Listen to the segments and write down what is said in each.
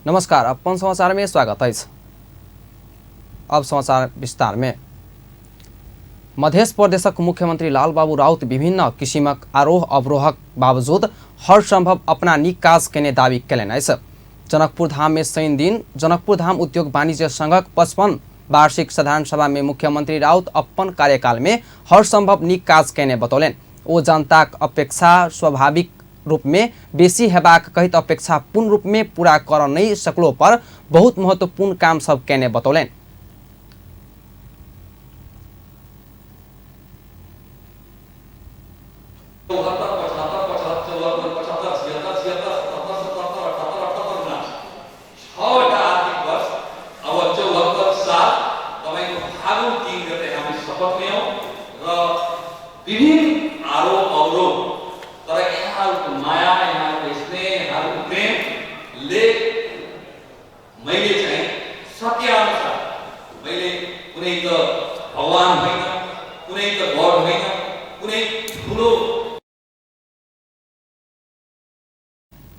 नमस्कार, अपन समाचार में स्वागत अछि। अब समाचार विस्तार में। मध्य प्रदेशक मुख्यमंत्री लालबाबू राउत विभिन्न किसिमक आरोह अवरोहक बावजूद हर संभव अपना नीक काज केने दावी केलनि अछि। जनकपुर धाम में शनि दिन जनकपुर धाम उद्योग वाणिज्य संघक 55 वार्षिक साधारण सभा में मुख्यमंत्री राउत अपन कार्यकाल में हर संभव नीक काज केने बतौलनि। ओ जनताक अपेक्षा स्वाभाविक रूप में बेसी हेबाक कहैत अपेक्षा पूर्ण रूप में पूरा कर नहीं सकलो पर बहुत महत्वपूर्ण काम सब केने बतौलनि। विभिन्न आरोप अवरोप तर यहाँहरूको माया, यहाँहरूको स्नेह, यहाँहरूको प्रेमले मैले चाहिँ सकेअनुसार, मैले कुनै त भगवान होइन, कुनै त गड होइन, कुनै ठुलो।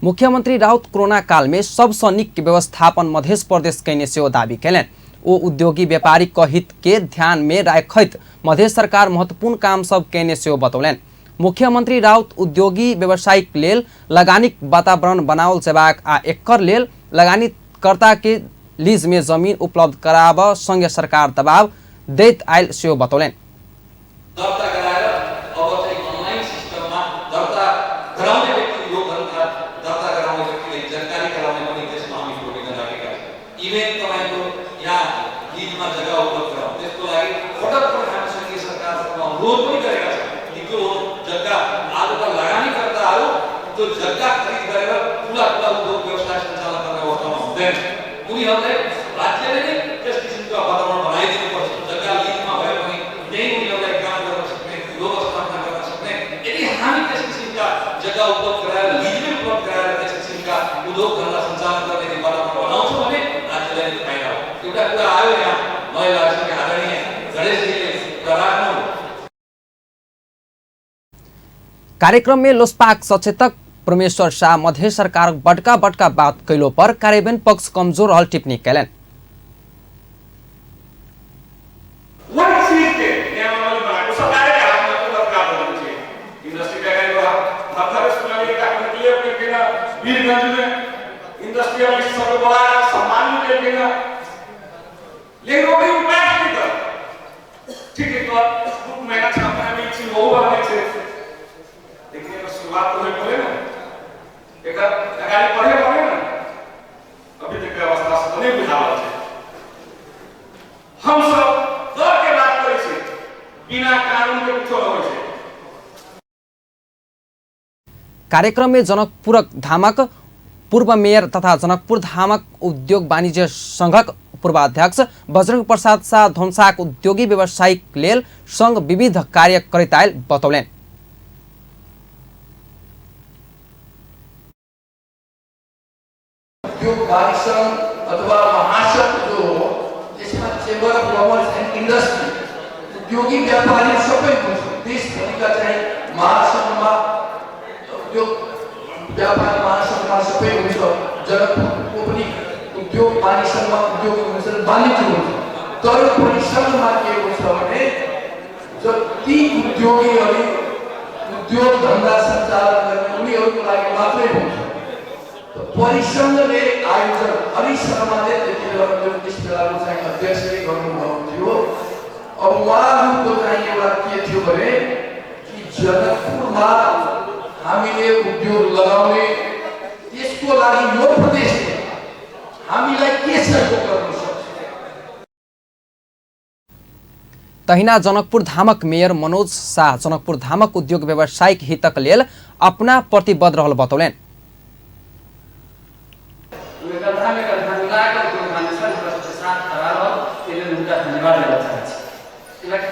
मुख्यमंत्री राउत कोरोना काल में सबसँ नीक व्यवस्थापन मध्य प्रदेश कयने सेहो दावी केलनि। ओ उद्योगी व्यापारी क हित के ध्यान में राखैत मध्य सरकार महत्वपूर्ण काम सब केने सेहो बतौलनि। मुख्यमंत्री राउत उद्योगी व्यवसायिक लेल लगानीक वातावरण बनाओल जेबाक आ एकर लेल लगानीकर्ता के लीज में जमीन उपलब्ध कराब संगे सरकार दबाव दैत आयल सेहो बतौलनि। दर्ता गराएर अब चाहिँ अनलाइन सिस्टममा दर्ता गराउने व्यक्ति, उद्योगधन्दा दर्ता गराउने व्यक्तिलाई जानकारी गराउने पनि त्यसमा हामी प्रोभिजन राखेका छौँ। इभेन तपाईँको यहाँ लिजमा जग्गा उपलब्ध गराउनु, त्यसको लागि पटक पटक हामी सङ्घीय सरकारसँग अनुरोध पनि गरेका छौँ कि त्यो जग्गा आजका लगानीकर्ताहरू त्यो जग्गा खरिद गरेर ठुला ठुला उद्योग व्यवसाय सञ्चालन गर्ने अवस्थामा हुँदैन। उनीहरूलाई राज्यले नै त्यस किसिमको वातावरण बनाइदिनुपर्छ। जग्गा लिजमा भए पनि त्यही उनीहरूलाई काम गर्न सक्ने, उद्योग स्थापना गर्न सक्ने। यदि हामी त्यस किसिमका जग्गा उपलब्ध गराएर, लिजमै उपलब्ध गराएर त्यस किसिमका उद्योग धन्दा सञ्चालन गर्ने वातावरण बनाउँछौँ भने राज्यलाई नै फाइदा हो। एउटा कुरा आयो यहाँ, मलाई लाग्छ कि आदरणीय गणेशजीले कुरा राख्नु। कार्यक्रम में लोसपाक सचेतक परमेश्वर शाह मध्य सरकार बड़का बड़का बात कैलो पर कार्यान्वयन पक्ष कमजोर रहल टिप्पणी केलनि। कार्यक्रम में जनकपुर धामक पूर्व मेयर तथा जनकपुर धामक उद्योग वाणिज्य संघक पूर्वाध्यक्ष बजरंग प्रसाद शाह धनसाक उद्योगी व्यवसायिक लेल संघ विविध कार्य करैत आयल बतौलनि। उद्योग वाणिज्य संघ अथवा महासंघ जो हो त्यसमा chamber of commerce and industry, उद्योगी व्यापारी सबै हुन्छ। देशभरिका चाहिँ महासंघमा उद्योग व्यापार महासंघमा सबै हुन्छ। जनकपुरको पनि उद्योग वाणिज्य संघमा उद्योग हुन्छ, वाणिज्य हुन्छ। तर परिसंघमा के हुन्छ भने जति उद्योगीहरू उद्योग धन्दा सञ्चालन गर्ने उनीहरूको लागि मात्रै हुन्छ। परिसंघले आयोजन हरि शर्माले त्यति बेला त्यस बेलाको चाहिँ अध्यक्षले गर्नुभएको थियो। अब उहाँहरूको चाहिँ एउटा के थियो भने कि जनकपुरमा हामीले उद्योग लगाउने, त्यसको लागि यो प्रदेशले हामीलाई के सहयोग गर्न सक्छ। तहिना जनकपुर धामक मेयर मनोज शाह जनकपुर धामक उद्योग व्यवसायिक हितक लेल अपना प्रतिबद्ध रहल बतौलनि।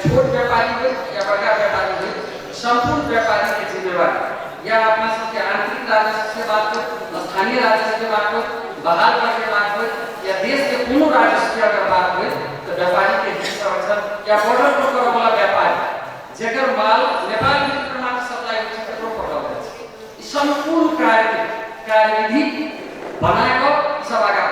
छोट व्यापारी हो या बड़का व्यापारी हो, सम्पूर्ण व्यापारी के जिम्मेवारी या अपना सबके आंतरिक राजस्व के बात हो, स्थानीय राजस्व के बात हो, बहाल के बात हो या देश के कोनो राजस्व के अगर बात हो तो व्यापारी के हित संरक्षण या बॉर्डर पर करे वाला व्यापारी जेकर माल नेपाल भीतर मात्र सप्लाई होइ छै तकरो पकड़ल जाइ छै। ई सम्पूर्ण कार्यविधि बनाकऽ सब आगाँ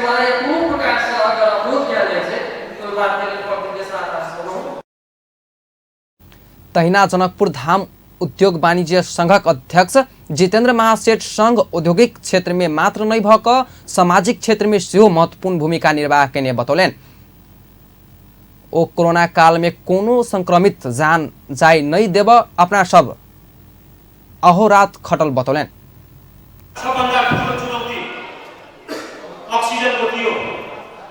द्वारा या कोनो प्रकार से अगर अवरोध कयल जाइ छै तऽ ओहि बातके लेल पब्लिकके साथ रहू। तहिना जनकपुर धाम उद्योग वाणिज्य संघक अध्यक्ष जितेन्द्र महासेठ संघ औद्योगिक क्षेत्र में मात्र नहि भऽ कऽ सामाजिक क्षेत्र में सेहो महत्वपूर्ण भूमिका निर्वाह केने बतौलनि। ओ कोरोना काल में कोनो संक्रमित जान जाय नहि देब अपना सब अहोरात खटल बतौलनि। सबभन्दा ठुलो चुनौती अक्सिजनको थियो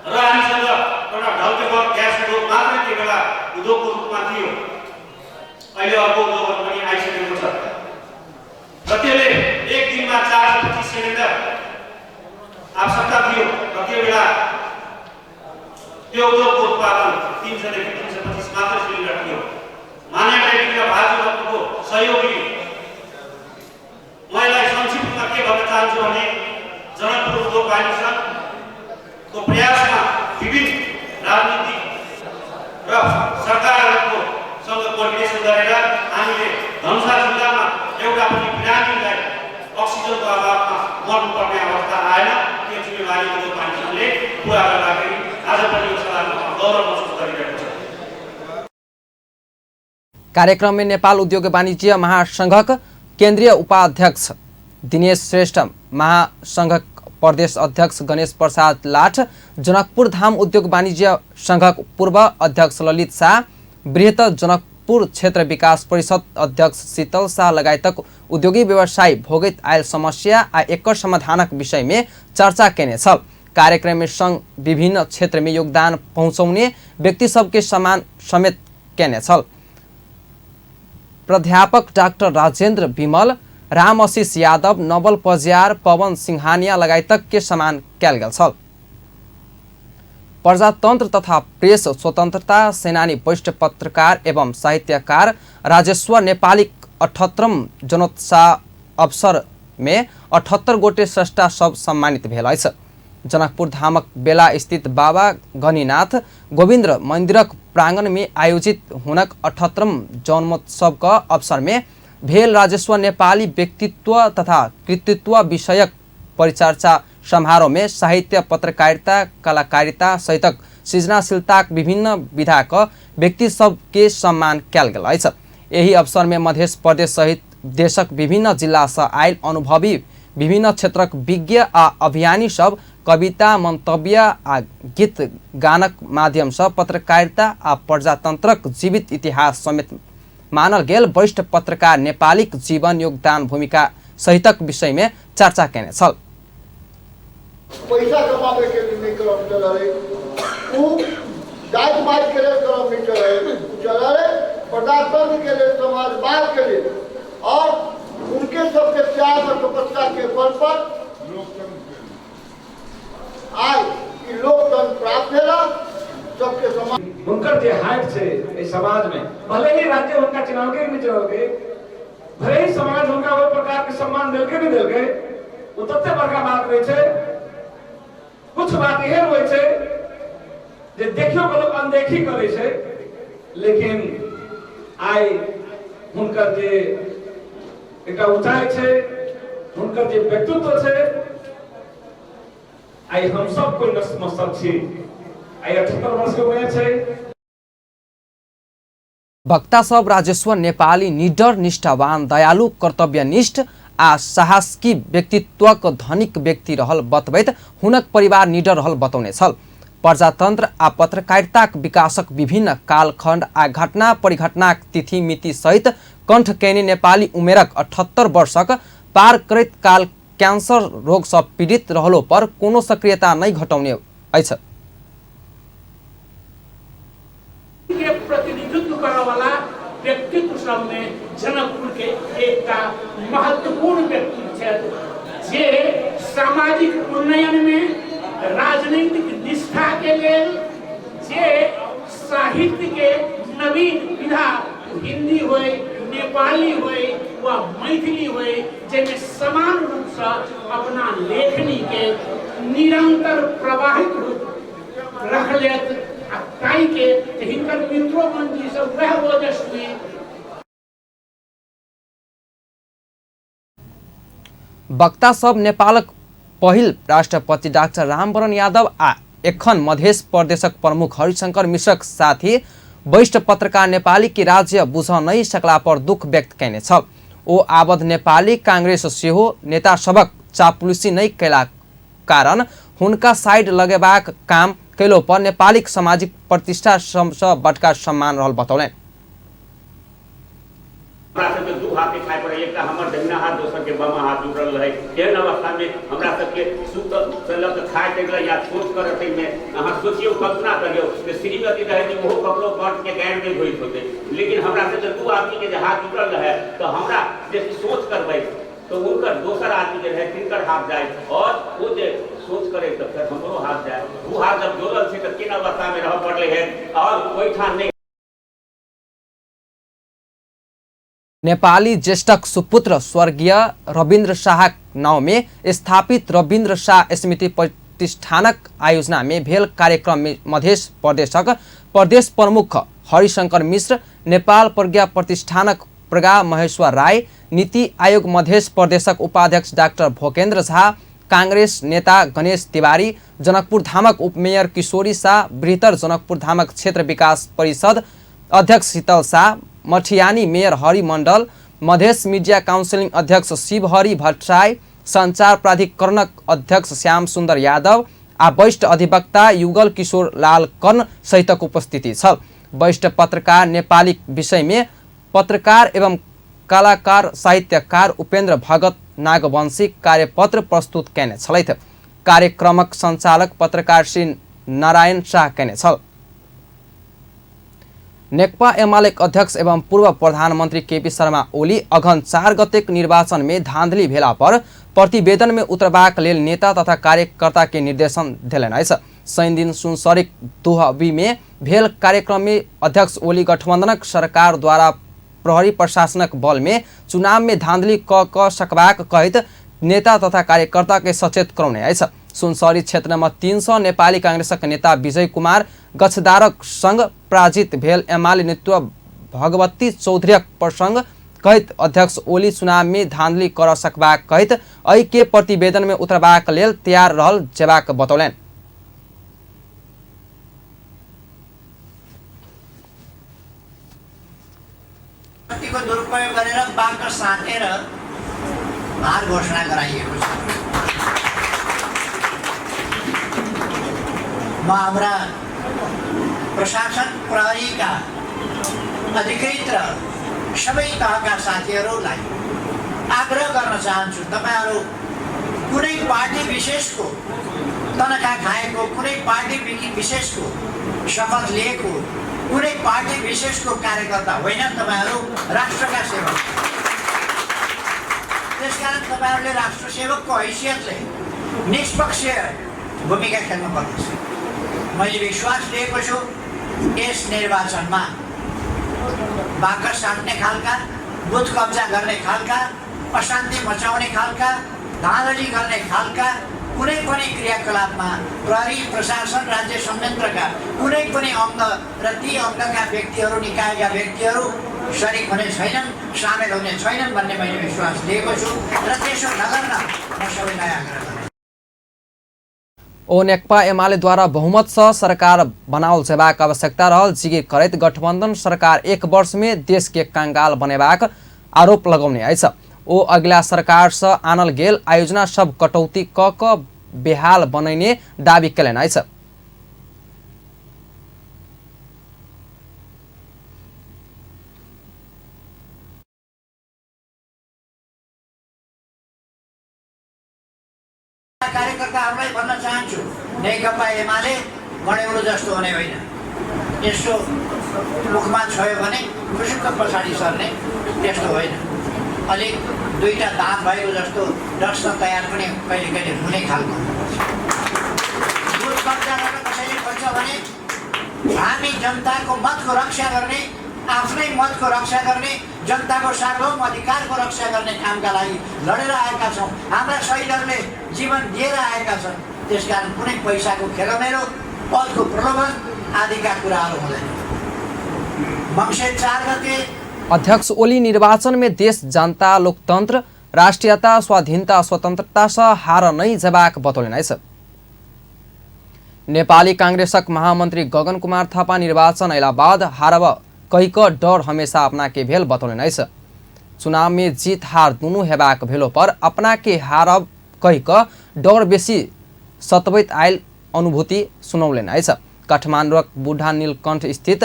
र हामीसँग एउटा ढल्केबर ग्यास उद्योग मात्रै त्यो बेला उद्योगको रूपमा थियो। अहिले अर्को उद्योगहरू पनि आइसकेको छ र त्यसले एक दिनमा 425 सिलिन्डर आवश्यकता थियो र त्यो बेला त्यो उद्योगको उत्पादन 300 देखि 325 मात्र सिलिन्डर थियो। मान्यता र भाजपाको सहयोगी म यसलाई संक्षिप्तमा के भन्न चाहन्छु भने जनकपुर उद्योग वाणिज्य सङ्घको प्रयासमा विभिन्न राजनीतिक र सरकारहरूको सँग कोअर्डिनेसन गरेर हामीले धनुषा जिल्लामा एउटा पनि बिरामीलाई अक्सिजनको अभावमा मर्नुपर्ने अवस्था आएन। त्यो जिम्मेवारी उद्योग वाणिज्य सङ्घले पुरा गर्दाखेरि आज पनि यो सभामा गौरव महसुस गरिरहेको छ। कार्यक्रम में नेपाल उद्योग वाणिज्य महासंघक केन्द्रीय उपाध्यक्ष दिनेश श्रेष्ठ, महासंघक प्रदेश अध्यक्ष गणेश प्रसाद लाठ, जनकपुर धाम उद्योग वाणिज्य संघक पूर्व अध्यक्ष ललित शाह, बृहत जनकपुर क्षेत्र विकास परिषद अध्यक्ष शीतल शाह लगायतक उद्योगी व्यवसायी भोगैत आयल समस्या आ एकर समाधानक विषय में चर्चा केने छल। कार्यक्रम में संघ विभिन्न क्षेत्र में योगदान पहुँचौने व्यक्ति सबके सम्मान समेत केने छल। प्राध्यापक डाक्टर राजेन्द्र विमल, राम आशीष यादव, नवल पज्यार, पवन सिंहानिया लगायतक के सम्मान कयल गेल छल। प्रजातन्त्र तथा प्रेस स्वतन्त्रता सेनानी वरिष्ठ पत्रकार एवं साहित्यकार राजेश्वर नेपालीक 78 जन्मोत्सव अवसर में 78 गोटे स्रष्टा सब सम्मानित भेल अछि। जनकपुर धामक बेला स्थित बाबा गणिनाथ गोविन्द मन्दिरक प्रांगण में आयोजित हुनक 78 जन्मोत्सव का अवसर में भेल राजेश्वर नेपाली व्यक्तित्व तथा कृतित्व विषयक परिचर्चा समारोह में साहित्य, पत्रकारिता, कलाकारिता सहितक सृजनशीलताक विभिन्न विधाक व्यक्ति सबके सम्मान कयल गेल अछि। एहि अवसर में मध्य प्रदेश सहित देशक विभिन्न जिला से आयल अनुभवी विभिन्न क्षेत्रक विज्ञ आ अभियानी सब कविता, मंतव्य आ गीत गानक माध्यम से पत्रकारिता आ प्रजातंत्रक जीवित इतिहास समेत मानल गेल वरिष्ठ पत्रकार नेपालीक जीवन योगदान भूमिका सहितक विषय में चर्चा केने छल। पैसा कमावे के लिए नहीं कलम चला रहे, जात पात के लिए कलम नहीं चला रहे, चला रहे प्रजातंत्र के लिए, समाजवाद के लिए, और उनके सबके त्याग और तपस्या के बल पर आज लोकतंत्र प्राप्त भेला। सबके समाज हुनकर जे हाइट छै एहि समाज में, भले ही राज्य हुनका चिन्हलकै नहि चिन्हलकै, भले ही समाज हुनका ओहि प्रकार के सम्मान देलकै नहि देलकै, ओ तते बड़का बात होइ छै। कुछ बात एहन होइ छै जे देखियो के लोक अनदेखी करै छै, लेकिन आइ हुनकर जे एकटा ऊंचाई छै, हुनकर जे व्यक्तित्व छै, आइ हम सब कोई नतमस्तक छी। आइ 78 वर्ष के उमेर छै। वक्ता सब राजेश्वर नेपाली निडर, निष्ठावान, दयालु, कर्तव्यनिष्ठ आ साहसकी व्यक्तित्वक धनिक व्यक्ति रहल बतबैत हुनक परिवार निडर रहल बतौने छल। प्रजातन्त्र आ पत्रकारिताक विकासक विभिन्न कालखण्ड आ घटना परिघटनाक तिथि मिति सहित कंठ केने नेपाली उमेरक 78 वर्षक पार करैत काल कैंसर रोग सँ पीड़ित रहलो पर कोनो सक्रियता नहि घटौने अछि। के प्रतिनिधित्व करऽ वाला व्यक्तित्व सब में जनकपुर के एकटा महत्वपूर्ण व्यक्तित्व छथि जे सामाजिक उन्नयन में, राजनीतिक निष्ठा के लेल, जे साहित्य के नवीन विधा हिंदी होय, नेपाली होय वा मैथिली होय, जाहिमे समान रूप से अपना लेखनी के निरंतर प्रवाहित रूप रखलथि आ ताहि के हिनकर मित्रोगण जी सब वएह ओजस्वी। वक्ता सब नेपालक पहिल राष्ट्रपति डाक्टर रामवरण यादव आ एखन मध्य प्रदेशक प्रमुख हरिशंकर मिश्रक साथी वरिष्ठ पत्रकार नेपाली के राज्य बुझ नहि सकला पर दुख व्यक्त कयने छल। ओ आबद्ध नेपाली कांग्रेस सेहो नेता सबक चापलूसी नहि कयलाक कारण हुनका साइड लगेबाक काम कयलो पर नेपालीक सामाजिक प्रतिष्ठा सबसँ बड़का सम्मान रहल बतौलनि। हमरा सबके दू हाथ के खाय पड़े, एकटा हमर दहिना हाथ दोसर के बामा हाथ जुड़ल रहे। एहन अवस्था में हमरा सबके सुत से लऽ के खाय के या सोच कर रखे में अहाँ सोचियो, कल्पना करियो कि श्रीमती रहे कि ओहो कपड़ो मर्द के गैर नहीं होइत होते, लेकिन हमरा सबके दू आदमी के जे हाथ जुड़ल रहे तो हमरा जे सोच करबै तो उनकर दोसर आदमी जे रहे तिनकर हाथ जाए और वो जे सोच करे तो फिर हमरो हाथ जाए। वो हाथ जब जुड़ल छै तऽ केना अवस्था में रह पड़ले है और ओहिठाम नहीं। नेपाली ज्येष्ठक सुपुत्र स्वर्गीय रविन्द्र शाहक नाव में स्थापित रविन्द्र शाह स्मृति प्रतिष्ठानक आयोजना में भेल कार्यक्रम में मध्य प्रदेशक प्रदेश प्रमुख हरिशंकर मिश्र, नेपाल प्रज्ञा प्रतिष्ठानक प्रज्ञा महेश्वर राय, नीति आयोग मध्य प्रदेशक उपाध्यक्ष डाक्टर भोकेन्द्र झा, कांग्रेस नेता गणेश तिवारी, जनकपुर धामक उपमेयर किशोरी शाह, बृहत्तर जनकपुर धामक क्षेत्र विकास परिषद अध्यक्ष शीतल शाह, मठियानी मेयर हरि मण्डल, मधेश मीडिया काउन्सिलिङ अध्यक्ष शिवहरि भट्टराई, संचार प्राधिकरणक अध्यक्ष श्याम सुन्दर यादव आ वरिष्ठ अधिवक्ता युगल किशोर लाल कर्ण सहितक उपस्थिति छल। वरिष्ठ पत्रकार नेपाली विषयमे पत्रकार एवं कलाकार साहित्यकार उपेन्द्र भगत नागवंशी कार्यपत्र प्रस्तुत कयने छलथि। कार्यक्रमक संचालक पत्रकार श्री नारायण शाह कयने छल। नेकपा एमाले अध्यक्ष एवं पूर्व प्रधानमन्त्री केपी शर्मा ओली अघन 4 गतेक निर्वाचन में धांधली भेला पर प्रतिवेदन में उतरबाक लेल नेता तथा कार्यकर्ता के निर्देशन देलनि अछि। शनिदिन सुनसरीक दुहबी में भेल कार्यक्रम में अध्यक्ष ओली गठबंधनक सरकार द्वारा प्रहरी प्रशासनक बल में चुनाव में धांधली क सकबाक कहैत नेता तथा कार्यकर्ता के सचेत करौने अछि। सुनसरी क्षेत्र नंबर 300 नेपाली कांग्रेसक नेता विजय कुमार गच्छदारक संग पराजित भेल एमाले नेतृत्व भगवती चौधरीक प्रसंग कहैत अध्यक्ष ओली चुनाव में धांधली कर सकबाक कहैत एहि के प्रतिवेदन में उतरबाक लेल तैयार रहल जेबाक बतौलनि। शक्तिको दुरुपयोग गरेर बाँक साटेर हार घोषणा गराइएको छ। म हाम्रा प्रशासन प्रहरीका अधिकृत र सबै तहका साथीहरूलाई आग्रह गर्न चाहन्छु, तपाईहरू कुनै पार्टी विशेषको तनखा खाएको, कुनै पार्टी विशेषको शपथ लिएको, कुनै पार्टी विशेषको कार्यकर्ता होइन, तपाईहरू राष्ट्रका सेवक। त्यसकारण तपाईहरूले राष्ट्र सेवकको हैसियतले निष्पक्ष भूमिका खेल्नुपर्दछ। मैले विश्वास लिएको छु यस निर्वाचनमा बाकस साट्ने खालका, बुथ कब्जा गर्ने खालका, अशान्ति मचाउने खालका, धाँधली गर्ने खालका कुनै पनि क्रियाकलापमा प्रहरी प्रशासन राज्य संयन्त्रका कुनै पनि अङ्ग र ती अङ्गका व्यक्तिहरू, निकायका व्यक्तिहरू सरिक हुने छैनन्, सामेल हुने छैनन् भन्ने मैले विश्वास लिएको छु र त्यसो नगर्न म सबैलाई आग्रह गर्छु। ओ नेकपा एमालेद्वारा बहुमत सँ सरकार बनाओल जेबाक आवश्यकता रहल जिकिर करैत गठबंधन सरकार 1 वर्ष में देश के कंगाल बनेबाक आरोप लगौने अछि। ओ अगिला सरकार सँ आनल गेल आयोजना सब कटौती क क बेहाल बनैने दावी कयलनि अछि। कार्यकर्ताहरूलाई भन्न चाहन्छु, नेकपा एमाले गणेउलो जस्तो हुने होइन, यसो मुखमा छोयो भने खुसुक्क पछाडि सर्ने त्यस्तो होइन, अलिक दुईटा दाँत भएको जस्तो डस्न तयार पनि कहिले कहिले हुने खालको हुनुपर्छ। बुथ कब्जा गर्न कसैले खोज्छ भने हामी जनताको मतको रक्षा गर्ने, आफ्नै मतको रक्षा गर्ने, जनताको सार्वभौम अधिकारको रक्षा गर्ने कामका लागि लडेर आएका छौँ। हाम्रा शहीदहरूले जीवन दिएर आएका छन्। त्यसकारण कुनै पैसाको खेलोमेलो, पदको प्रलोभन आदिका कुराहरू हुँदैन। मङ्सिर 4 गते अध्यक्ष ओली निर्वाचन में देश, जनता, लोकतंत्र राष्ट्रियता स्वाधीनता स्वतंत्रता सँ हार नहि जेबाक बतौलनि अछि। नेपाली कांग्रेसक महामंत्री गगन कुमार थापा निर्वाचन अयला बाद हारब कहि कऽ डर हमेशा अपना के भेल बतौलनि अछि। चुनाव में जीत हार दुनू हेबाक भेलो पर अपना के हारब कहि कऽ डर बेसी सतबैत आयल अनुभूति सुनौलनि अछि। काठमाडौँक बुढ़ा नीलकंठ स्थित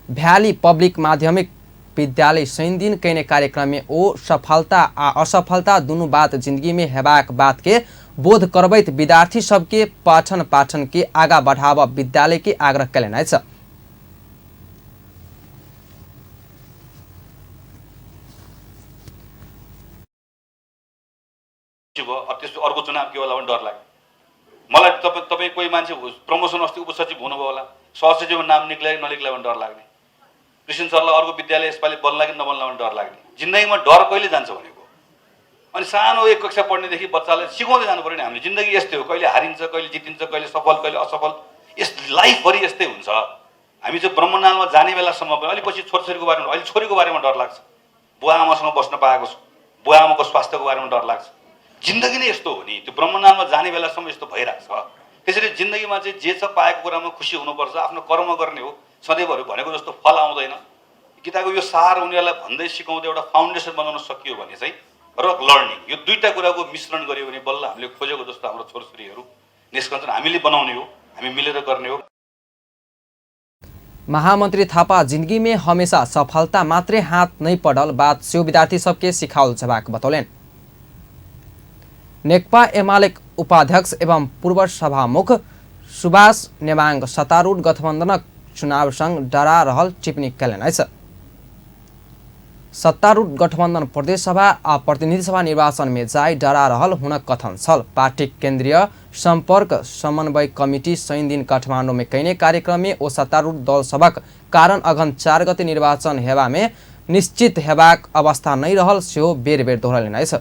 भ्याली पब्लिक माध्यमिक विद्यालय शनिदिन कयने कार्यक्रम में ओ सफलता आ असफलता दुनू बात जिंदगी में हेबाक बात के बोध करबैत विद्यार्थी सबके पाठन पाठन के आगा बढ़ाबऽ विद्यालय के आग्रह कयलनि अछि। त्यसो अर्को चुनाव के होला भने डर लाग्यो मलाई। तपाईँ कोही मान्छे प्रमोसन अस्ति उपसचिव हुनुभयो होला, सहसचिवमा नाम निक्ल्यो कि ननिक्ल्यो भने डर लाग्ने। कृष्ण सरलाई अर्को विद्यालय यसपालि बन्ला कि नबन्ला भने डर लाग्ने। जिन्दगीमा डर कहिले जान्छ भनेको, अनि सानो एक कक्षा पढ्नेदेखि बच्चालाई सिकाउँदै जानु पऱ्यो नि हामीले। जिन्दगी यस्तै हो, कहिले हारिन्छ कहिले जितिन्छ, कहिले सफल कहिले असफल, यस लाइफभरि यस्तै हुन्छ। हामी चाहिँ ब्रह्मनालमा जाने बेलासम्म पनि अलिक पछि छोरछोरीको बारेमा, अहिले छोरीको बारेमा डर लाग्छ, बुवा आमासँग बस्न पाएको छु, बुवा आमाको स्वास्थ्यको बारेमा डर लाग्छ। जिन्दगी नै यस्तो हो नि, त्यो ब्रह्मनालमा जाने बेलासम्म यस्तो भइरहेको छ। त्यसरी जिन्दगीमा चाहिँ जे छ पाएको कुरामा खुसी हुनुपर्छ, आफ्नो कर्म गर्ने हो, सधैँभरि भनेको जस्तो फल आउँदैन। गीताको यो सार उनीहरूलाई भन्दै सिकाउँदै एउटा फाउन्डेसन बनाउन सकियो भने चाहिँ र लर्निङ, यो दुईवटा कुराको मिश्रण गऱ्यो भने बल्ल हामीले खोजेको जस्तो हाम्रो छोरछोरीहरू निस्कन्छन्। हामीले बनाउने हो, हामी मिलेर गर्ने हो। महामंत्री थापा जिंदगी में हमेशा सफलता मात्रै हाथ नहीं पड़ल बात सेहो विद्यार्थी सबके सिखाओल जेबाक बतौलनि। नेकपा एमाले उपाध्यक्ष एवं पूर्व सभामुख सुभाष नेमाङ सत्तारूढ़ गठबंधनक चुनाव संग डरा रहल टिप्पणी कयलनि अछि। सत्तारूढ़ गठबंधन प्रदेश सभा आ प्रतिनिधि सभा निर्वाचन में जाय डरा रहल हुनक कथन छल। पार्टीक केंद्रीय संपर्क समन्वय कमिटी शनिदिन काठमाडौँ में कयने कार्यक्रम में ओ सत्तारूढ़ दल सभक कारण अघन 4 गते निर्वाचन हेबा में निश्चित हेबाक अवस्था नहि रहल सेहो बेर बेर दोहरौलनि अछि।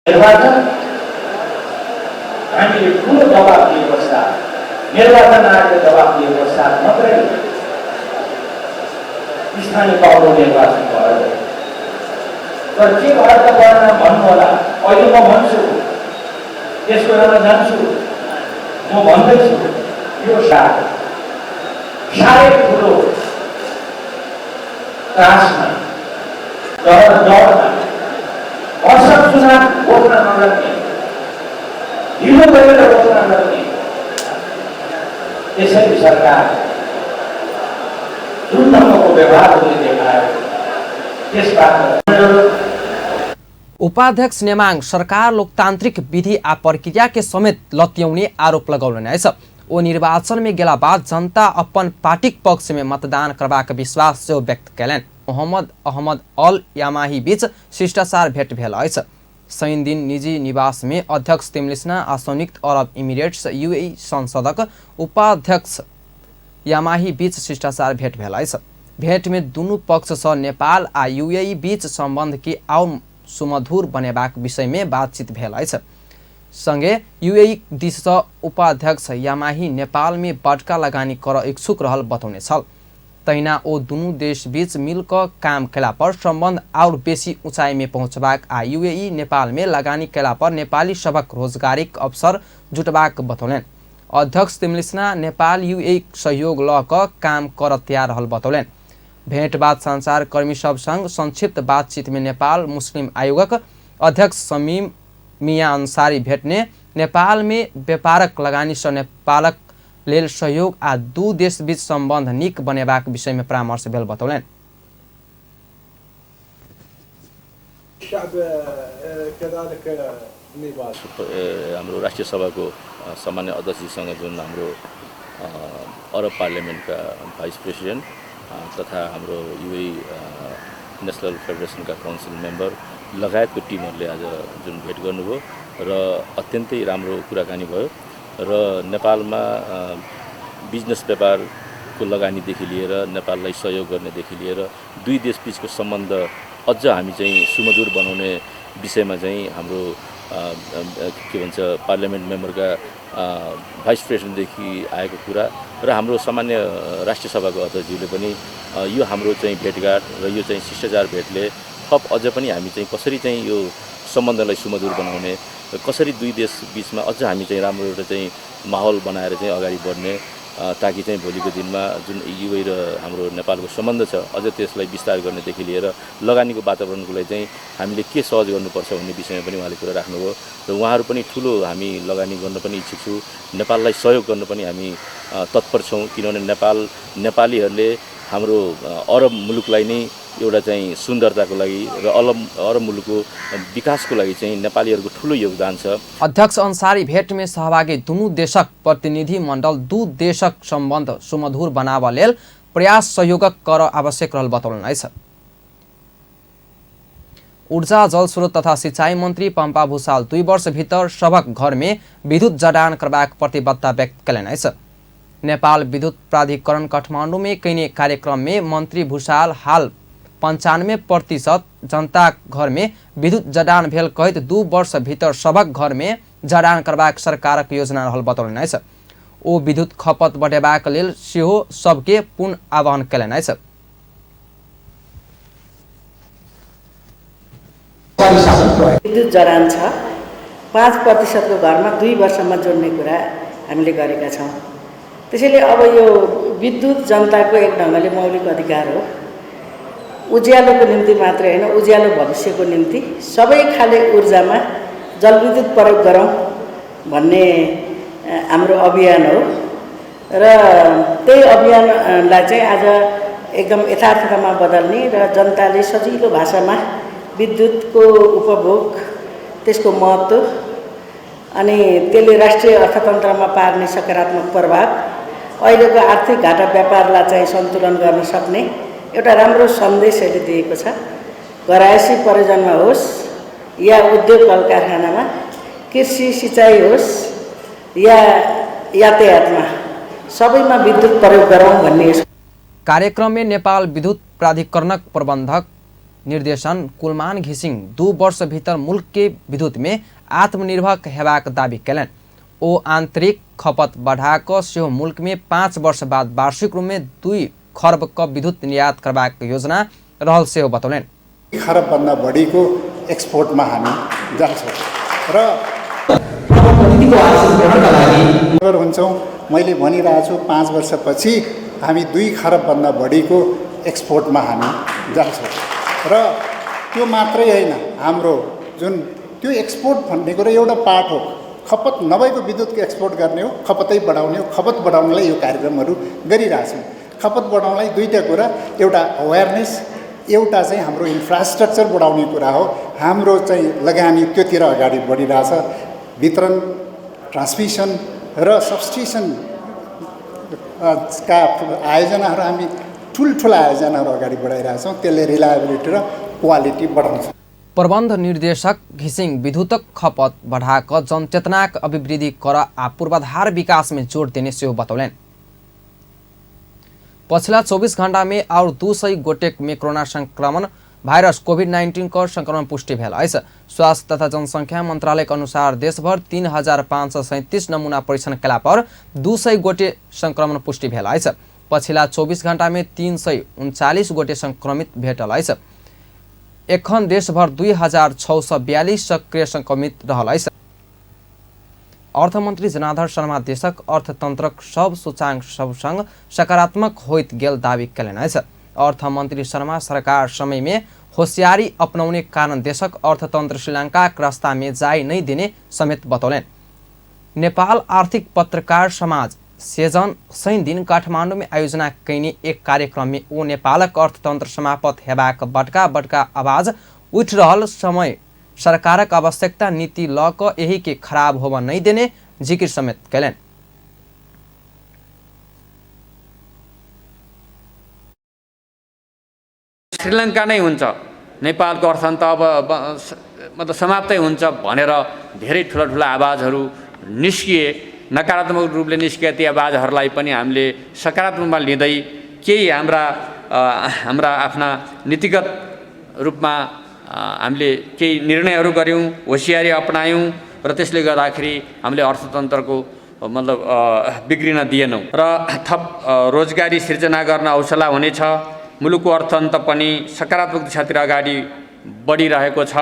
निर्वाचन हामीले ठुलो दबाब दिए पश्चात, निर्वाचन आयोगले दबाब दिए पश्चात मात्रै स्थानीय तहको निर्वाचन भयो। तर के भयो त परिणाम भन्नु होला। अहिले म भन्छु, त्यसको बेलामा जान्छु, म भन्दैछु यो साह्रै ठुलो त्रासमा, डरमा वर्ष चुनाव घोषणा नगर्ने, ढिलो गरेर घोषणा गर्ने, त्यसरी सरकार जुन ढङ्गको व्यवहारहरूले देखायो त्यसबाट उपाध्यक्ष नेमाङ सरकार लोकतांत्रिक विधि आ प्रक्रिया के समेत लत्याउने आरोप लगौलनि अछि। ओ निर्वाचन में गेला बाद जनता अपन पार्टीक पक्ष में मतदान करबाक विश्वास सेहो व्यक्त कयलनि। मोहम्मद अहमद अल यामाही बीच शिष्टाचार भेट भेल अछि। शनिदिन निजी निवास में अध्यक्ष तिमलिस्ना आ संयुक्त अरब इमिरेट्स यूएई संसदक उपाध्यक्ष यामाही बीच शिष्टाचार भेट भेल अछि। भेट में दुनू पक्ष सँ नेपाल आ यूएई बीच संबंध के आओर सुमधुर बनेबाक विषय में बातचीत भेल अछि। संगे यूएई दिस सँ उपाध्यक्ष यामाही नेपाल में बड़का लगानी कर इच्छुक रहल बतौने छल। तहिना ओ दुनू देश बीच मिल कऽ काम कयला पर संबंध आओर बेसी ऊंचाई में पहुंचबाक आ यूएई नेपाल में लगानी कयला पर नेपाली सभक रोजगारीक अवसर जुटबाक बतौलनि। अध्यक्ष तिमलिस्ना नेपाल यूएई सहयोग लऽ कऽ काम कर तैयार रहल बतौलनि। भेंट बाद संचारकर्मी सब संग संक्षिप्त बातचीत में नेपाल मुस्लिम आयोगक अध्यक्ष शमीम मियाँ अंसारी भेटने नेपाल में व्यापारक लगानी सँ नेपालक लेल सहयोग आ दू देश बीच संबंध नीक बनेबाक विषय में परामर्श भेल बतौलनि। हाम्रो राष्ट्रिय सभाको सामान्य अध्यक्षजीसँग जुन हाम्रो अरब पार्लियामेन्टका भाइस प्रेसिडेन्ट तथा हाम्रो युएई नेसनल फेडरेसनका काउन्सिल मेम्बर लगायतको टिमहरूले आज जुन भेट गर्नुभयो र अत्यन्तै राम्रो कुराकानी भयो र नेपालमा बिजनेस व्यापार को लगानीदेखि लिएर नेपाललाई सहयोग गर्नेदेखि लिएर दुई देशबीचको सम्बन्ध अझ हामी चाहिँ सुमधुर बनाउने विषयमा चाहिँ हाम्रो के भन्छ पार्लियामेन्ट मेम्बरका भाइस प्रेसिडेन्टदेखि आएको कुरा र हाम्रो सामान्य राष्ट्रिय सभाको अध्यक्षज्यूले पनि यो हाम्रो चाहिँ भेटघाट र यो चाहिँ शिष्टाचार भेटले थप अझ पनि हामी चाहिँ कसरी चाहिँ यो सम्बन्धलाई सुमधुर बनाउने र कसरी दुई देश बिचमा अझ हामी चाहिँ राम्रो एउटा चाहिँ माहौल बनाएर चाहिँ अगाडि बढ्ने, ताकि चाहिँ भोलिको दिनमा जुन युए र हाम्रो नेपालको सम्बन्ध छ अझ त्यसलाई विस्तार गर्नेदेखि लिएर लगानीको वातावरणको लागि चाहिँ हामीले के सहज गर्नुपर्छ भन्ने विषयमा पनि उहाँले कुरा राख्नुभयो र उहाँहरू पनि ठुलो हामी लगानी गर्न पनि इच्छुक छु, नेपाललाई सहयोग गर्न पनि हामी तत्पर छौँ, किनभने नेपालीहरूले हाम्रो अरब मुलुकलाई नै एउटा चाहिँ सुन्दरताको लागि र अरब मुलुकको विकासको लागि चाहिँ नेपालीहरूको ठुलो योगदान छ। अध्यक्ष अंसारी भेट में सहभागी दुनू देशक प्रतिनिधि मण्डल दू देशक सम्बन्ध सुमधुर बनाब लेल प्रयास सहयोगक कर आवश्यक रहल बतौलनि अछि। ऊर्जा जलस्रोत तथा सिंचाई मंत्री पम्पा भूषाल 2 वर्ष भीतर सबक घर में विद्युत जडान करबाक प्रतिबद्धता व्यक्त कयलनि अछि। नेपाल विद्युत प्राधिकरण काठमाडौँ में कयने कार्यक्रम में मंत्री भूषाल हाल 95% जनता घर में विद्युत जडान भेल कहैत 2 वर्ष भीतर सबक घर में जडान करबाक सरकारक योजना रहल बतौलनि अछि। ओ विद्युत खपत बढ़ेबाक लेल सेहो सबके पुनः आह्वान कयलनि अछि। विद्युत जडान छ 5% को घरमा 2 वर्षमा जोड्ने कुरा हामीले गरेका छौँ। त्यसैले अब यो विद्युत जनताको एक ढङ्गले मौलिक अधिकार हो। उज्यालोको निम्ति मात्रै होइन, उज्यालो भविष्यको निम्ति सबै खाले ऊर्जामा जलविद्युत प्रयोग गरौँ भन्ने हाम्रो अभियान हो र त्यही अभियानलाई चाहिँ आज एकदम यथार्थतामा बदल्ने र जनताले सजिलो भाषामा विद्युतको उपभोग, त्यसको महत्त्व अनि त्यसले राष्ट्रिय अर्थतन्त्रमा पार्ने सकारात्मक प्रभाव, अहिलेको आर्थिक घाटा व्यापारलाई चाहिँ सन्तुलन गर्न सक्ने एउटा राम्रो सन्देश यसले दिएको छ। घरायसी परियोजनामा होस् या उद्योग कल कारखानामा, कृषि सिँचाइ होस् या यातायातमा, सबैमा विद्युत प्रयोग गरौँ भन्ने। कार्यक्रम में नेपाल विद्युत प्राधिकरणक प्रबन्धक निर्देशन कुलमान घिसिङ 2 वर्ष भीतर मुल्क के विद्युत में आत्मनिर्भर हेबाक दावी कयलनि। ओ आंतरिक खपत बढ़ाकऽ सेहो मुल्क में 5 वर्ष बाद वार्षिक रूप में 2 खर्ब क विद्युत निर्यात करबाक योजना रहल सेहो बतौलनि। खरब भन्दा बढीको एक्सपोर्टमा हामी जान्छौँ र हुन्छौँ। मैले भनिरहेको छु 5 वर्षपछि हामी 2 खरब भन्दा बढीको एक्सपोर्टमा हामी जान्छौँ र त्यो मात्रै होइन, हाम्रो जुन त्यो एक्सपोर्ट भन्ने कुरो एउटा पार्ट हो। खपत नभएको विद्युतको एक्सपोर्ट गर्ने हो, खपतै बढाउने हो। खपत बढाउनलाई यो कार्यक्रमहरू गरिरहेछौँ। खपत बढाउनलाई दुईवटा कुरा, एउटा अवेरनेस, एउटा चाहिँ हाम्रो इन्फ्रास्ट्रक्चर बढाउने कुरा हो। हाम्रो चाहिँ लगानी त्योतिर अगाडि बढिरहेछ। वितरण, ट्रान्समिसन र सबस्टेसन का आयोजनाहरू हामी ठुल्ठुला आयोजनाहरू अगाडि बढाइरहेछौँ। त्यसले रिलायबिलिटी र क्वालिटी बढाउँछ। प्रबन्ध निर्देशक घिसिङ विद्युतक खपत बढ़ाकऽ जनचेतनाक अभिवृद्धि कर आ पूर्वाधार विकास में जोड़ देने सेहो बतौलनि। पछिला 24 घंटा में और 200 गोटेक में कोरोना संक्रमण वायरस कोविड-19 का संक्रमण पुष्टि भेल अछि। स्वास्थ्य तथा जनसंख्या मंत्रालय के अनुसार देशभर 3537 नमूना परीक्षण कयला पर 200 गोटे संक्रमण पुष्टि भेल अछि। पछिला 24 घंटा में 339 गोटे संक्रमित भेटल अछि। एखन देशभर 2642 सक्रिय संक्रमित रहल अछि। अर्थमंत्री जनार्दन शर्मा देशक अर्थतंत्रक सब सूचांक सबसँग सकारात्मक होइत गेल दावी कयलनि अछि। अर्थमंत्री शर्मा सरकार समय में होशियारी अपनौने कारण देशक अर्थतंत्र श्रीलंकाक रास्ता में जाय नहीं देने समेत बतौलनि। नेपाल आर्थिक पत्रकार समाज सेजन शनि दिन काठमाडौँ में आयोजना कयने एक कार्यक्रम में ओ नेपालक अर्थतंत्र समाप्त हेबाक बड़का बड़का आवाज उठि रहल समय सरकारक आवश्यकता नीति ल कऽ एहि के खराब होबऽ नहीं देने जिक्र समेत कयलनि। श्रीलङ्का नै हुन्छ, नेपालको अर्थतन्त्र अब मतलब समाप्तै हुन्छ भनेर धेरै ठुला ठुला आवाजहरू निस्किए। नकारात्मक रूपले निस्केका ती आवाजहरूलाई पनि हामीले सकारात्मकमा लिँदै केही हाम्रा हाम्रा आफ्ना नीतिगत रूपमा हामीले केही निर्णयहरू गऱ्यौँ, होसियारी अपनायौँ र त्यसले गर्दाखेरि हामीले अर्थतन्त्रको मतलब बिग्रिन दिएनौँ र थप रोजगारी सिर्जना गर्न हौसला हुनेछ। मुलुकको अर्थतन्त्र पनि सकारात्मक दिशातिर अगाडि बढिरहेको छ।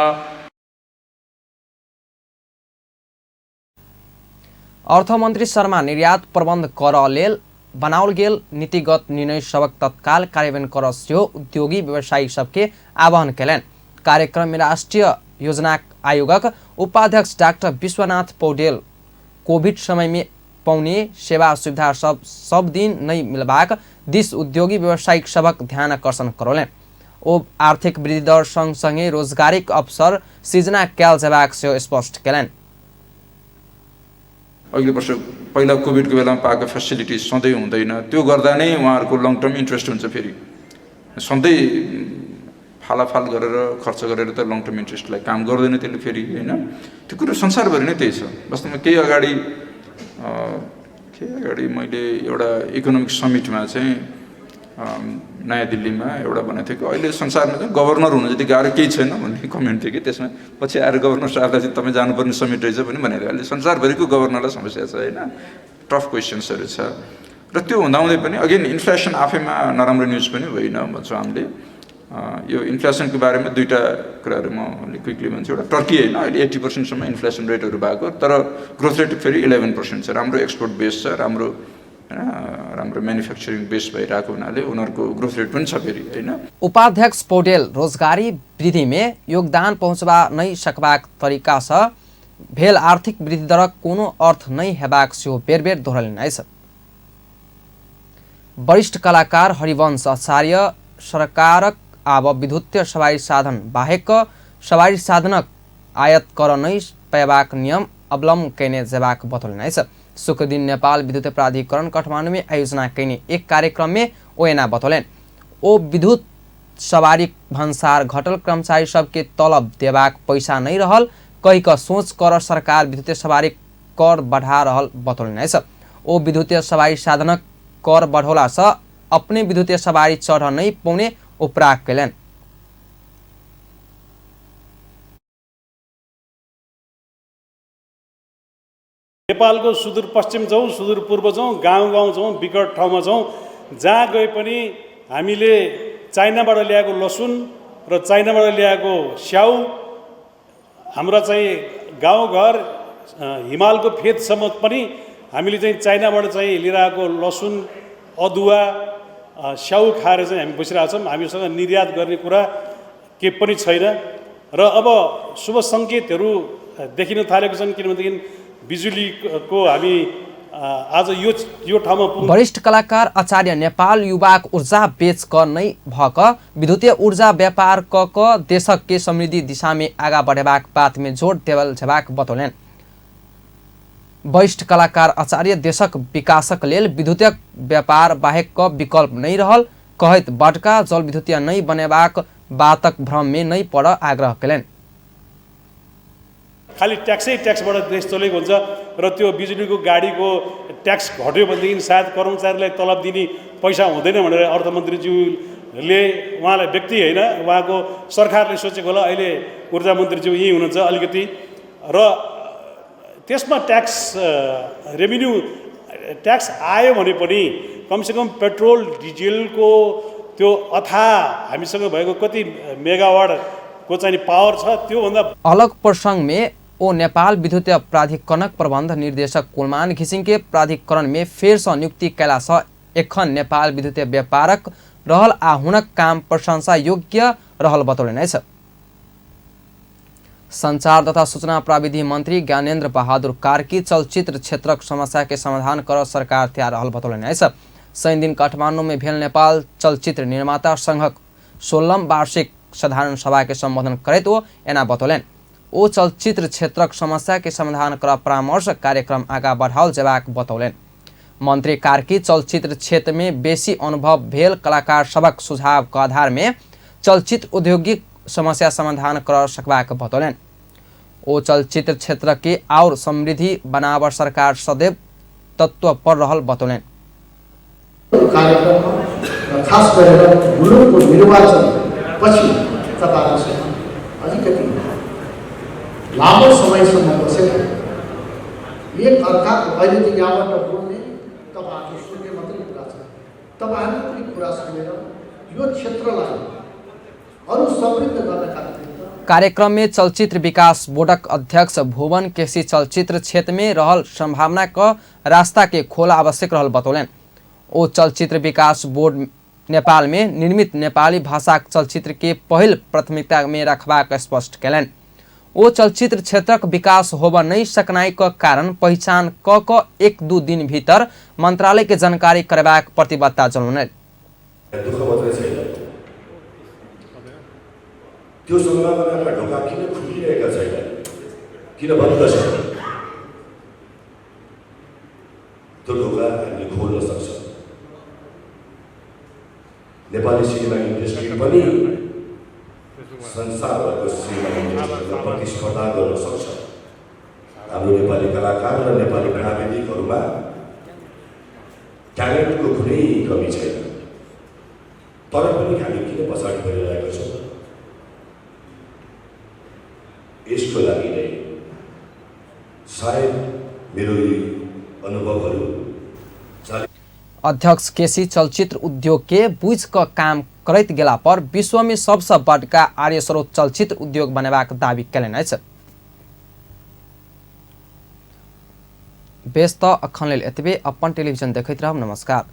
अर्थमन्त्री शर्मा निर्यात प्रबन्ध कर लेल बनाओल गेल नीतिगत निर्णय सबक तत्काल कार्यान्वयन कर सेहो उद्योगी व्यवसायी सबके आह्वान केलनि। कार्यक्रम में राष्ट्रिय योजना आयोगक उपाध्यक्ष डाक्टर विश्वनाथ पौडेल कोविड समय में पाउने सेवा सुविधा सब सब दिन नहीं मिलबाक दिस उद्योगी व्यवसायिक सबक ध्यान आकर्षण करौलनि। ओ आर्थिक वृद्धि दर सँगसँगै रोजगारीक अवसर सृजना कयल जेबाक सेहो स्पष्ट केलनि। अघिल्लो वर्ष पहिला कोभिडको बेलामा पाएको फेसिलिटिज सधैँ हुँदैन, त्यो गर्दा नै उहाँहरूको लङ टर्म इन्ट्रेस्ट हुन्छ। फेरि सधैँ फालाफाल गरेर खर्च गरेर त लङ टर्म इन्ट्रेस्टलाई काम गर्दैन त्यसले फेरि, होइन? त्यो कुरो संसारभरि नै त्यही छ। वास्तवमा केही अगाडि मैले एउटा इकोनोमिक समिटमा चाहिँ नयाँ दिल्लीमा एउटा भनेको थियो कि अहिले संसारमा चाहिँ गभर्नर हुनु जति गाह्रो केही छैन भन्ने कमेन्ट थियो कि त्यसमा। पछि आएर गभर्नर साहबलाई चाहिँ तपाईँ जानुपर्ने समिट रहेछ पनि भनेको थियो। अहिले संसारभरिको गभर्नरलाई समस्या छ, होइन? टफ क्वेसन्सहरू छ र त्यो हुँदाहुँदै पनि अगेन इन्फ्लेसन आफैमा नराम्रो न्युज पनि होइन भन्छौँ हामीले। यो इन्फ्लेसनको बारेमा दुईवटा कुराहरू म अलिक क्विकली भन्छु। एउटा टर्की होइन, अहिले 80%सम्म इन्फ्लेसन रेटहरू भएको, तर ग्रोथ रेट फेरि 11% छ। राम्रो एक्सपोर्ट बेस छ, राम्रो होइन, राम्रो म्यानुफ्याक्चरिङ बेस भइरहेको हुनाले उनीहरूको ग्रोथ रेट पनि छ फेरि, होइन? उपाध्यक्ष पौडेल रोजगारी वृद्धि में योगदान पहुँचबा नहि सकबाक तरीका सँ भेल आर्थिक वृद्धि दरक कोनो अर्थ नहि हेबाक सेहो बेर बेर दोहोरौलनि अछि। वरिष्ठ कलाकार हरिवंश आचार्य सरकारक आब विद्युतीय सवारी साधन बाहेक सवारी साधनक आयात कर नहि पयबाक नियम अवलम्ब कयने जेबाक बतौलनि अछि। शुक्रदिन नेपाल विद्युत प्राधिकरण काठमाडौँ में आयोजना कयने एक कार्यक्रम में ओ एना बतौलनि। ओ विद्युत सवारी भन्सार घटल कर्मचारी सबके तलब देबाक पैसा नहीं रहल कहि क सोच कर सरकार विद्युतीय सवारी कर बढ़ा रहल बतौलनि अछि। ओ विद्युतीय सवारी साधनक कर बढ़ौला सँ अपने विद्युतीय सवारी चढ़ नहीं पौने उपराग कयलनि। नेपालको सुदूरपश्चिम जाउँ, सुदूरपूर्व जाउँ, गाउँ गाउँ जाउँ, विकट ठाउँमा जाउँ, जहाँ गए पनि हामीले चाइनाबाट ल्याएको लसुन र चाइनाबाट ल्याएको स्याउ हाम्रा चाहिँ गाउँघर हिमालको फेदसम्म पनि हामीले चाहिँ चाइनाबाट चाहिँ लिएर आएको लसुन, अदुवा, स्याउ खाएर चाहिँ हामी बसिरहेको छौँ। हामीसँग निर्यात गर्ने कुरा केही पनि छैन र अब शुभ सङ्केतहरू देखिन थालेको छन्। किनभनेदेखि बिजुलीको हामी आज यो ठाउँमा वरिष्ठ कलाकार आचार्य नेपाल युवाक ऊर्जा बेच क नै भक विद्युतीय ऊर्जा व्यापार क देशक के समृद्धि दिशा में आगा बढ़ेबाक बात में जोड़ देवल जेबाक बतौलनि। वरिष्ठ कलाकार आचार्य देशक विकासक लेल विद्युतीय व्यापार बाहेक क विकल्प नहीं रहल कहैत बड़का जल विद्युतीय नै बनेबाक बातक भ्रम में नै पड़ आग्रह केलनि। खालि ट्याक्सै ट्याक्सबाट देश चलेको हुन्छ र त्यो बिजुलीको गाडीको ट्याक्स घट्यो भनेदेखि सायद कर्मचारीलाई तलब दिने पैसा हुँदैन भनेर अर्थमन्त्रीज्यूले, उहाँलाई व्यक्ति होइन उहाँको सरकारले सोचेको होला। अहिले ऊर्जा मन्त्रीज्यू यहीँ हुनुहुन्छ अलिकति, र त्यसमा ट्याक्स रेभिन्यू ट्याक्स आयो भने पनि कमसेकम पेट्रोल डिजेलको त्यो अथा हामीसँग भएको कति मेगावाटको चाहिँ पावर छ त्योभन्दा अलग प्रसंग में ओ नेपाल विद्युत प्राधिकरणक प्रबंध निर्देशक कुलमान घिसिङ के प्राधिकरण में फेर से नियुक्ति कयला सँ एखन नेपाल विद्युत व्यापारक रहल आ हुनक काम प्रशंसा योग्य रहल बतौलनि अछि। संचार तथा सूचना प्रविधि मंत्री ज्ञानेन्द्र बहादुर कार्की चलचित्र क्षेत्रक समस्या के समाधान कर सरकार तैयार रहल बतौलनि अछि। शनिदिन काठमाडौँ में भेल नेपाल चलचित्र निर्माता संघक 16वां वार्षिक साधारण सभा के संबोधन करैत ओ एना बतौलनि। ओ चलचित्र क्षेत्रक समस्या के समाधान कर परामर्श कार्यक्रम आगा बढ़ाओल जेबाक बतौलनि। मंत्री कार्की चलचित्र क्षेत्र में बेसी अनुभव भेल कलाकार सबक सुझाव के आधार में चलचित्र औद्योगिक समस्या समाधान कर सकबाक बतौलनि। ओ चलचित्र क्षेत्र के और समृद्धि बनाव सरकार सदैव तत्व पर रहल बतौलनि। कार्यक्रममा र खास गरेर मुलुकको निर्वाचन पछि तपाईहरुसँग अलिकति लामो समयसम्म बसेर एक अर्काको अहिले चाहिँ यहाँबाट बोल्ने तपाईहरुले सुन्ने मात्रै कुरा छ, तपाईहरुले पनि कुरा सुनेर यो क्षेत्रलाई अरू समृद्ध गर्नका निमित्त। कार्यक्रम में चलचित्र विकास बोर्डक अध्यक्ष भुवन केसी चलचित्र क्षेत्र में रहल संभावना क रास्ता के खोला आवश्यक रहल बतौलनि। ओ चलचित्र विकास बोर्ड नेपाल में निर्मित नेपाली भाषाक चलचित्र के पहिल प्राथमिकता में रखबाक स्पष्ट कयलनि। ओ चलचित्र क्षेत्रक विकास होब नहीं सकनाई क कारण पहिचान क क 1-2 दिन भीतर मंत्रालय के जानकारी करबाक प्रतिबद्धता जनौलनि। दुःख मात्रै छैन, त्यो सम्भावनाका ढोका किन खुलिरहेका छैन, किन बन्द छ? त्यो ढोका हामीले खोल्न सक्छौँ। नेपाली सिनेमा इन्डस्ट्री पनि संसारभरको सिनेमा इन्डस्ट्रीसँग प्रतिस्पर्धा गर्न सक्छ। हाम्रो नेपाली कलाकार र नेपाली प्राविधिकहरूमा ट्यालेन्टको कुनै कमी छैन, तर पनि हामी किन पछाडि परिरहेका छौँ? यसको लागि नै सायद मेरो यी अनुभवहरू। अध्यक्ष केसी चलचित्र उद्योग के बुझ क काम करैत गेला पर विश्व में सबसे बड़का आर्य स्रोत चलचित्र उद्योग बनेबाक दावी कयलनि अछि। बेस त अखन लेल एतबे। अपन टेलीविजन देखैत रहब। नमस्कार।